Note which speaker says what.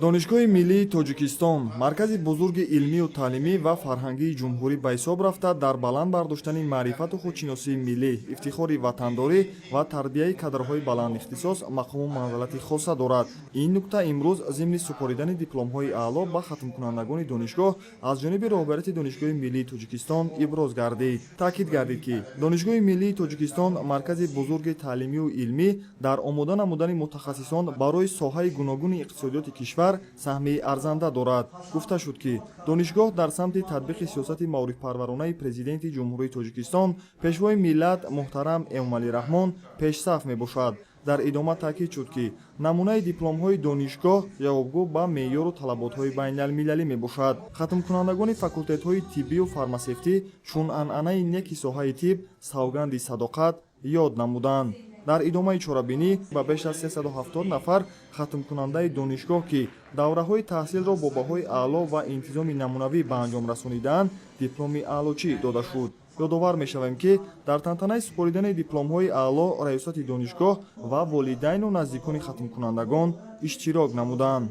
Speaker 1: Донишгоҳи миллии Тоҷикистон маркази бузурги илмию таълимӣ ва фарҳангии ҷумҳурӣ ба ҳисоб рафта, дар баланд бардоштани маърифату худшиносии миллӣ, ифтихори ватандорӣ ва тарбияи кадрҳои баландихтисос мақому манзалати хоса дорад. Ин нукта имрӯз зимни супоридани дипломҳои аъло ба хатмкунандагони донишгоҳ аз ҷониби роҳбарияти Донишгоҳи миллии Тоҷикистон иброз гардид. Таъкид гардид, ки Донишгоҳи миллии Тоҷикистон маркази бузурги таълимию илмӣ дар омода намудани мутахассисон барои соҳаи гуногуни иқтисодиёти кишвар саҳми арзанда дорад. Гуфта шуд, ки донишгоҳ дар самти татбиқи сиёсати маорифпарваронаи Президенти Ҷумҳурии Тоҷикистон, Пешвои миллат муҳтарам Эмомалӣ Раҳмон пешсаф мебошад. Дар идома таъкид шуд, ки намунаи дипломҳои донишгоҳ ҷавобгӯ ба меъёру талаботҳои байналмилалӣ мебошад. Хатмкунандагони факултетҳои тиббию фармасевтӣ чун анъанаи неки соҳаи тиб савганди садоқат ёд намуданд. Дар идомаи чорабинӣ ба беш аз 370 нафар хатмкунандаи донишгоҳ, ки давраҳои таҳсилро бо баҳои аъло ва интизоми намунавӣ ба анҷом расонидаанд, дипломи аълочӣ дода шуд. Ёдовар мешавем, ки дар тантанаи супоридани дипломҳои аъло раёсати донишгоҳ ва волидайну наздикони хатмкунандагон иштирок намуданд.